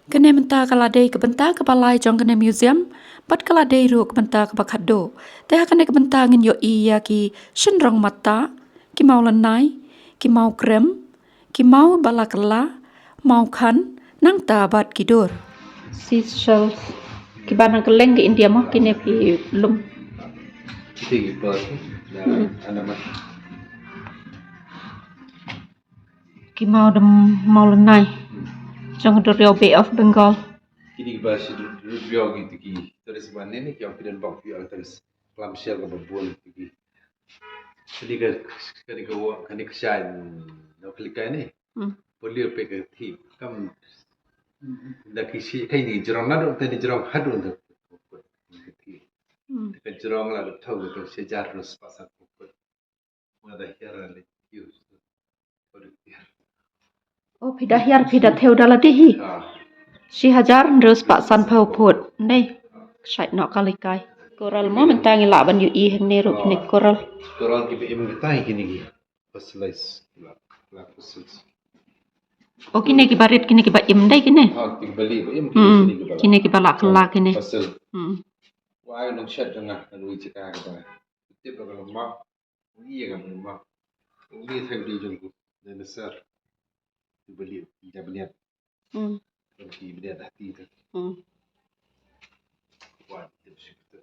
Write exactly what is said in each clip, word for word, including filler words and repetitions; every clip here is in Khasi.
Kane mynta ka la dei ka bynta kaba lai jong kane museum, bad ka la dei ruh ka bynta kaba khatduh. Te ha kane ka bynta ngin ïohi ïa ki shynrong matta, ki maw lynnai, ki maw krem, ki maw ba la kylla, maw khan, nangta bad ki dur. Seashells, kiba nang kylleng ka India mo, kine phi lum. Kine ki pearl, da, hmm, anamat. Ki maw da maw lynnai. Jong ka duriaw Bay of Bengal. Kine kiba shi duriaw ki, ki tourist ban ne ne ki ong ki don bok ki tourist. Klam shell kaba bun ki. Kane ka, kane ka wa, kane ka shai no kalikai ne. Hmm. Polio pe ka thi. Kam da ki shi kai ni jrong na dong te ni jrong hadun da. Hmm. Ka jrong la da thau ka shi jar rus pasan. Nga da hiar la ki. Oh, phi da hiar, phi da thew da lade hi. Ah. Shi hajar hynriew spah sanphew phut. Nei. Shait noh kalikai. Coral mo mynta ngi lah ban ïohi hangne ruh kine coral. Coral kiba im kita hi kine ki. Fossilize. La, la fossils. Oh, kine kiba rit, kine kiba im dei kine. Ha, kiba li ba im, hmm, kine kiba la. Kine kiba la kylla kine. Fossil. Hmm. Wa ai nong shet nga, nang wi chika kiba. Tip ba ka lama. Uni ïa ka mrima. Uni thang di jong ku. Dinosaur. Ki bali, ki baniat. Hmm. Ki baniat hati tu. Hmm. Wan, tip shi tu.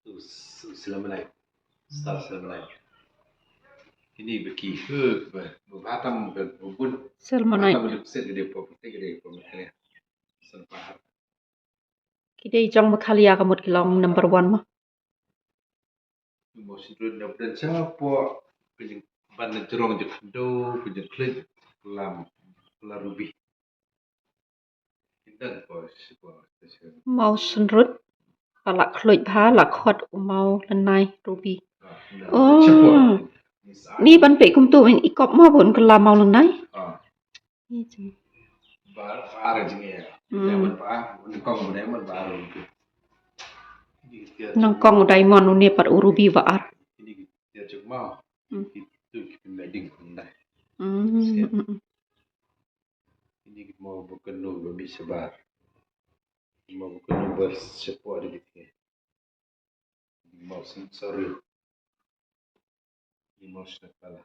Tu, tu, Sillimanite. Star Sillimanite. Kine ba ki, eh, ba, ba batam ba, ba bun. Sillimanite. Batam ba set gede po, gede po, gede po. Silver. Ki dei jong Meghalaya ka mut ki long number one mo. Mo shi dron na bdan cha po, ki jing ban na jrong jik do, ki jing klik, lam, la ruby. Ki dang po, shi po, shi. Maw synrut, ba la khluit bha, la khot u maw lynnai ruby. Ah, ki dang. Oh. Cha po. Ni ban pe kumtu in i kop mo bun ka la maw lynnai. Ah. Ni jing. Ba, ba ar jing ïa. Hmm. Diamond ba, nyngkong ba diamond ba ar. Nyngkong diamond une pat u ruby ba ar. Ini ki tiar jong maw. Hmm. Itu ki pynbeit ding pynbeit. Hmm. Sian. Hmm, hmm. Ini ki maw ba kynnoh ba mih shabar. Maw ba kynnoh ba shapoh da ki tiar. Maw sin, sorry. Maw sna pala.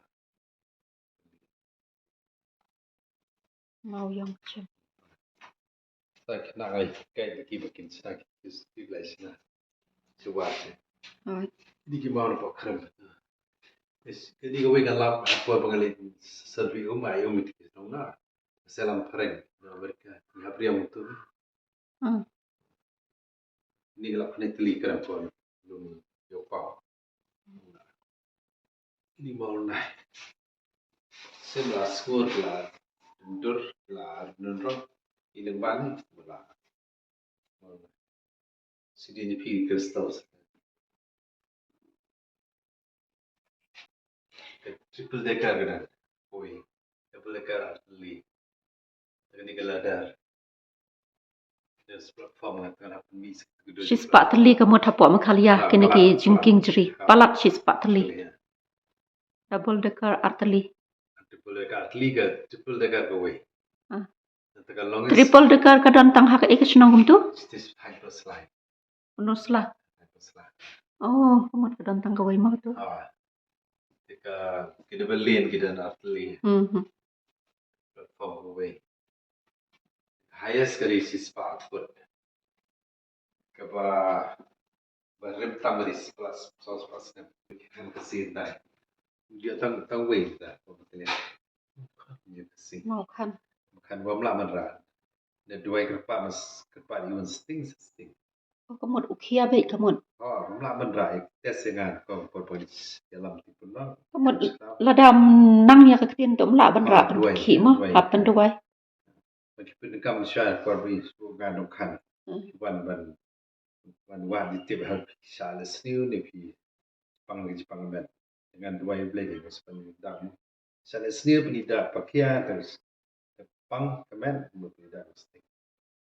Maw yang chen. Tak na ai kai ki ba kin sna ki, ki lai sna. Sewa se. Ai. Di ki maw na pok krem. Is, di ka wei kan lap, apa ba ngali survey um ai um it ki nong na. Selam phareng na Amerika. Ni hap riam tu. Hmm. Ni la khne tli kram ko lum yo pa. Ni maw na. Sim la skur la dur la nunro. Ilang bani la. Sidi ni phi crystals. Triple decker ka dang. Oi. Double decker artylli. Kane ka ladder. There's platform nga tang hap mi sik. Shispah tylli ka mut hapoh Meghalaya, ah, kine ki jingkieng jri. Ah. Palat shispah tylli. Artylli, ya. Double decker artylli. Triple decker artylli ka, triple decker kawei. Ah. Triple decker ka don tang ha kaei ka shnong kumtu? Sla. Oh, ka mut ka don tang kawei mo tu. Ah. Ka, ki double lane ki don artylli. Mhm. Platform kawei. Highest ka dei shispah phut. Kaba, ba rim tam ka dei shispah, shispah snem. Kan ka sien dai. Ïa tang, tang wei da, ba ka liang. Ïa ka sien. Maw khan. Khan bym lah ban rah. Na duwai kyrpad mas, kyrpad ïa un sting, sting. Oh, ka mut u khia beit ka mut. Oh, bym lah ban rah, test ïa nga, kong por por ïalam ti pun bang. Ka mut lada nang ïa ka ktien tu bym lah ban rah, oh, duwai, khih mo, duwai. Hap ban duwai. Ba ki pyndonkam sha kor ba i shu ngan dong khan. Hmm. Wan ban, wan wan di tip ha sha la sniew ne phi pang ki pang met. Ngan duwai Blei ki bas pan dang. Sha la sniew phi da pakia ter pang ka met mo phi da stik.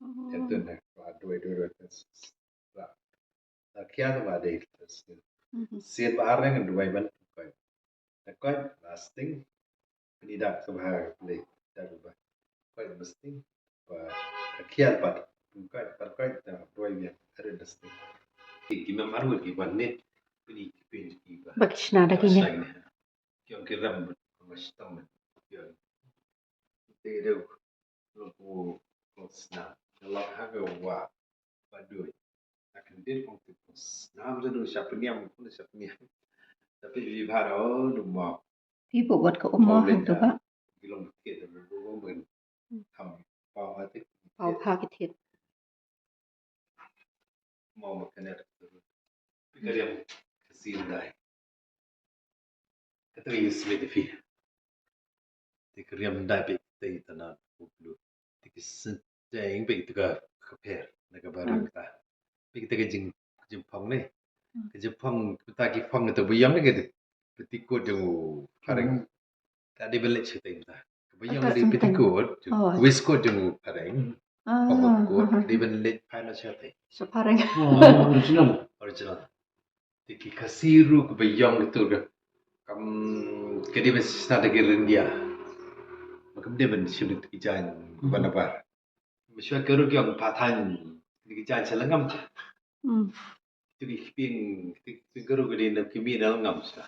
Hmm. Ter tu na la duwai duwai duwai ter la. La kia ba dei ter sniew. Hmm. Sien ba areng duwai ban koit. Ter koit la sting. Pynïaid ka bha ka pynïaid. Tar ba. Quite interesting. Ba ka khian pat. Quite, pat quite, uh, doi biang. Very interesting. Ki, ki mem arwet ki ban ne. Pini ki pin ki ba. Ba ki shna da ki ne. Shna ne. Ki ong ki rem ba. Ba shitom ba. Ki ong. Te de. Lo ku. Ko sna. Lo ha ka wa. Ba doi. Akan dir kong tu. Nam jadu sha peniam, kong sha peniam. Tapi di bharo du mo. Pi bu wat ka umah hang tu ba. Bilong kit bu bu men. Ham pau ha tik. Pau ha ki tik. Mo ma kanet. Pi ka riam ka sin dai. Ka tu yu smet fi. Te ka riam dai pe te ta na ku blu. Te ki senteng pe tu ka ka per na ka barang ta. Pe te ka jing jing phong ne. Ka jing phong ta ki phong ta bu yam ne ka te. Pe ti ko jong u pareng. Ta de belet shu te ta. Ka bu yam de pe ti ko. Wis ko jong u pareng. Phong ko de belet pa na shu te. Shu pareng. Original. Original. Te ki Khasi ruh kiba ïong kitu ruh. Kam, ka dei ban shisha da ki ryndia. Ma kam dei ban shim da ki jaiñ kiba nabar. Ba shuwa ka ruh ki ïong pa thaiñ da ki jaiñ sha Lyngngam. Hmm. Kitu ki kpieng, kitu ki kpieng ka ruh ka dei na ki mih na Lyngngam sha.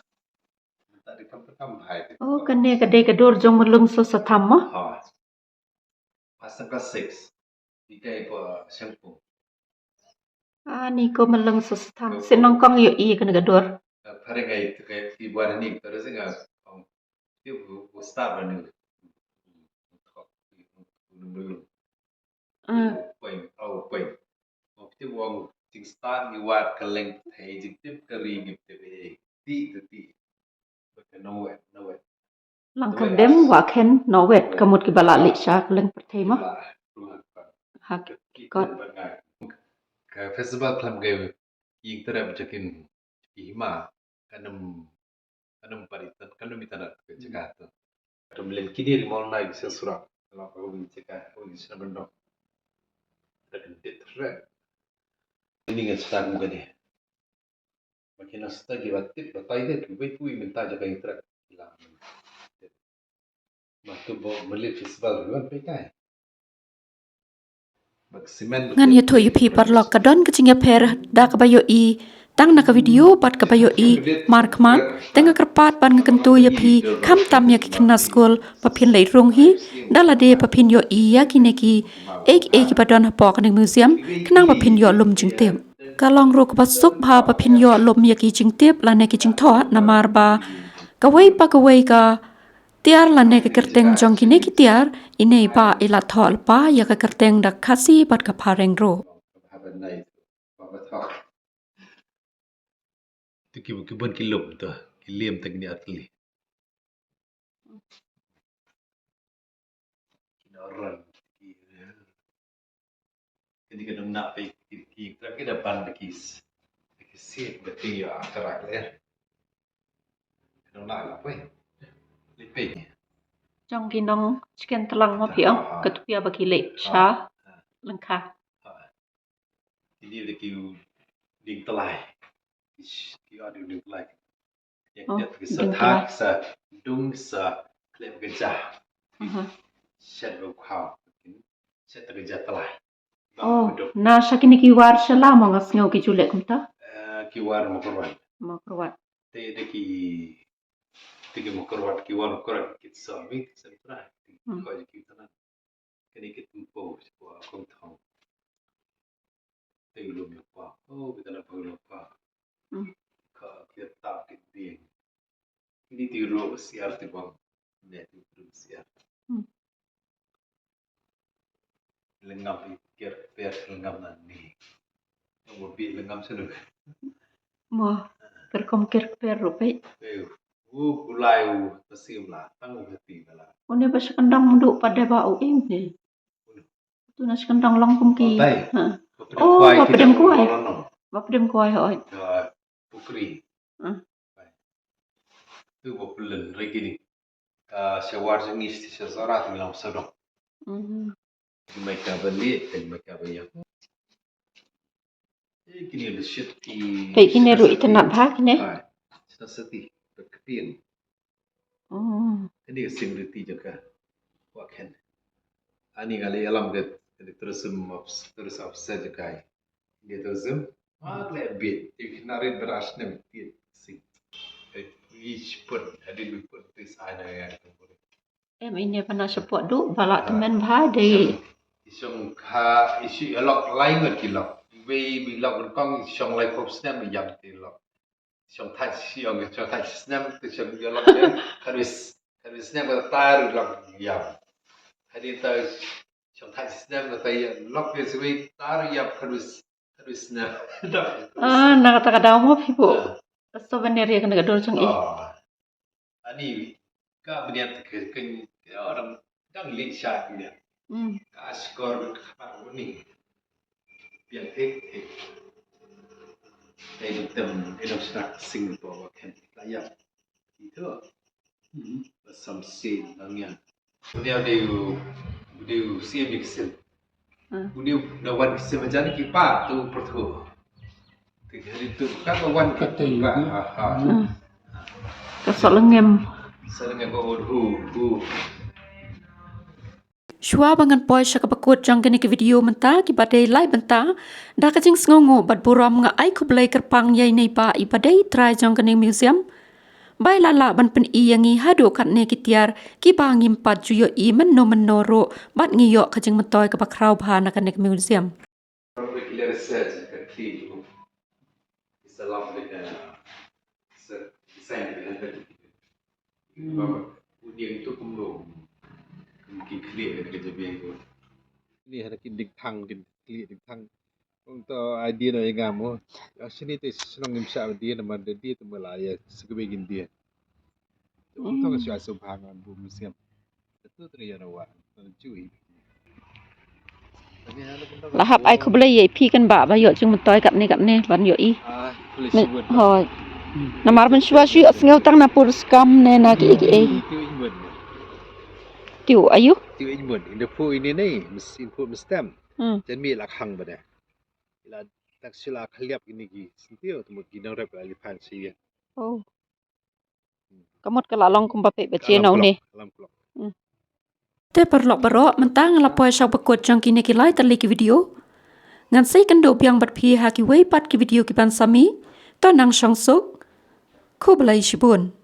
Ta dei kam, kam hai. Oh, kane ka dei ka dur jong Myllung Sosatham mo? Ha. Pasang ka six. Di kai pa shampoo. Ah, ni ko Myllung Sosatham. Ko, ko. Sien nyngkong ïohi kane ka dur. Ka phareng ai te kai ti buan ni, terus nga, um, ti bu, bu star ni. Ah. Point, oh, point. Oh, ti bu ang ting star ni wat ka leng te jing tip ka ri ni te be. Ti, ti, ti. Ba ka no wet, no wet. Lang ka dem wa khen no wet ka mut kiba la leh sha ka leng pyrthei mo. Ha ki kot. Ka festival klam ka ïing trep jakin ki hima kanam kanam paritan kanam itan ka jaka tu. Kanam len kini ri mol nai ki sesura. Kalau kau ni jaka kau ni sena bendong. Ada kendit trep. Ini ngan setak muka dia. Makin asta ki ba tip ba tai de ki wei pui mynta jaka ïing trep. Ma tu bo Myllung Festival ruan pe kai. Ngan ïathuh ïa phi paralok ka don ka jingïapher da kaba ïohi tang na ka video bad kaba ïohi markhmat. Te nga kyrpad bad nga kyntu ïa phi khamtam ïa ki khynnah skul ba phin leit rung hi da lade ba phin ïohi ïa kine ki ei ei kiba don hapoh kane ka museum khnang ba phin ïoh lum jingtip. Ka long ruh kaba suk bha ba phin ïoh lum ïa ki jingtip lane ki jingthoh namar ba kawei pa kawei ka tiar lane ka kyrteng jong kine ki tiar, ine i bah i la thoh lypa ïa ka kyrteng da ka Khasi bad ka phareng ruh. Te ki, ki bun ki lum to, ki liem te kine atli. Ki noran, ki, kine ki nong na pe, ki, ki, ki da ban da ki s-, ki sit, ba ki ïa akara le. Ki nong na la pe. Li pe. Jong ki nong chicken tlang mo phi ong, ka tupia ba ki leh sha lyngkha. Kine de ki dieng tlai. Ki adu dieng tlai. Ïa ki sa thak, sa dung, sa klep ka ja. Shet ba khaw. Shet ka ja tlai. Oh, na sha kine ki war sha la mo nga sngew ki ju leh kumta. Eh, ki war mo kyrwat. Mo kyrwat. Te de ki, te ki mo kyrwat, ki war mo kyrwat, ki sa mi, ki sa tra. Ko ki tana. Kane ki tympew sha kong thong. Te u lum ïa pa. Oh, kita na pa u lum pa. Ka ki tap ki dieng. Kine ti ruh ba siar ti bang. Ne ti ruh ba siar. Lyngngam i ker per lyngngam na ni. Mo bi lyngngam selu. Mo, ker kom ker per ruh peit. Eh, u kulai u pasim la, tang u hati bala. Une ba sha kyndong mdu pat de ba u ing ne. Tu na sha kyndong long kum ki. Oh, tai. Ha. Ba pdem kwai. Oh, ba pdem kwai. Ba pdem kwai hoi. Pukri. Tu ba plen re kini. Ka sha war jong ngi sha zora tu lam sadong. Mai ka ba liet, mai ka ba ïap. Eh, kini da shit ki. Peit kine ruh itynnat bha kine. Sha sati ba kpin. Kini ka sim riti jong ka. Wa khen. Ani nga leh ïalam ka, ka tourism of, tourist officer jong ka India Tourism. Ma ka leh bit, te ki na rit ba ar snem bit sing. Ki shiput, hadien ba put te sa na ïa ka. Em, ine pana support du, ba la tymmen bha de. I shong kha, i shi ïalok lai ngut ki lok. Wei bi lok nyngkong, i shong laiphew snem ïam te lok. Shong thait shi ong, shong thait snem te shong ïalok ïam. Khatwis, khatwis snem ka tar lok ïam. Hadien ta shong thait snem ka ta ïalok ïa siwi tar ïam khatwis, khatwis snem. Ah, na kata ka daw mo phi bu. Ah. Souvenir ïa kane ka dur jong i. Ah. Ani ka bniat ka, ka, ka orang dang lin sha bniat. Hmm. Ka skor ka khmat ni. Biang thik thik. Dei tem ino snak Singapore wa khen la ïap. Itu. Hmm. Ba sam sin bang ïa. Bniat dei u, dei u sim ni kisim. Hmm. Bniat na wan kisim jan ki pa tu pertu. Ti hari tu ka wan ka tu ba. Ha, ha. Hmm. Ka sa lengem. Sa lengem ba hu, hu. Shuwa ba ngan poi sha kaba kut jong kane ka video mynta, kiba dei lai bynta, da ka jingsngewnguh bad burom nga ai khublei kyrpang ïa i neiba iba dei trai jong kane ka museum. Ba i la lah ban pyni ïa ngi haduh katne ki tiar, kiba ngim pat ju ïohi mynno mynno ruh, bad ngi ïoh ka jingmyntoi kaba khraw bha na kane ka museum. Ni hana ki ding thang, ki ding thang. Ong to idea no ïa nga mo. Ïa sini te shnong ngim shah idea namar da idea te mala ïa sngewbha idea. Ong to ka shu asuh bha nga bu museum. Te tu tre ïa na wa. Te chui. La hap ai khublei ïa phi kan ba, ba ïoh jingmyntoi katne katne ban ïohi. Ah, khublei shibun. Hooid. Namar ban shuwa shu ïohsngew tang na pur skam ne na ki ki ei. Tiu ïa bun. Tiu ayu? Tiu ïa bun. Ynda phu ine ne, mes in phu mes tem. Hmm. Jan mi la khang ba ne. La tak sila khaliap ini ki. Sentio tu mo ki nang rep la li phan si ya. Oh. Ka mut ka la long kumba peit ba che na une. Alarm clock. Hmm. Te paralok baroh, mynta nga la poi sha ba kut jong kine ki lai tylli ki video. Ngan sa ïakynduh biang bad phi ha kiwei pat ki video kiban sa mih. To nang shong suk. Khublei shibun.